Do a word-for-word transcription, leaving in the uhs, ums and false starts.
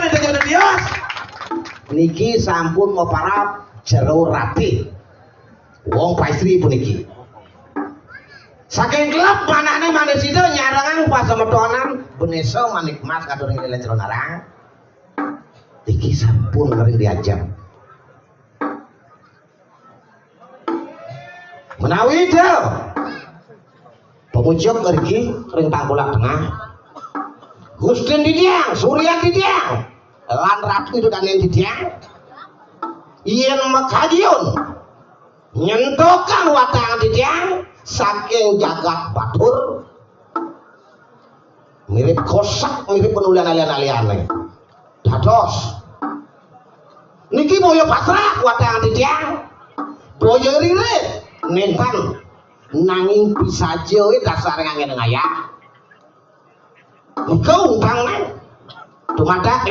Ida Jana Dias niki sampun maparab jero rati. Wong paistri puniki. Saking kelep manane manis sida nyarengang pasemetonan benesa manik mas katur ing lelen jero narang. Iki sampun ngering diajeng. Menawi ida pemujuk ngriki ring Tangkulak Tengah, Gustin titiang, Suryan titiang, lan Ratu Idudaning titiang, yen makayun nyentukan watang titiang saking jagat batur, mirip kosak, mirip penulian alian-aliane. Dados niki boya pasrah watang titiang, boya ririh nenten, nanging pisaja we dasar nganggen ngayah. Nika undang nang dumadak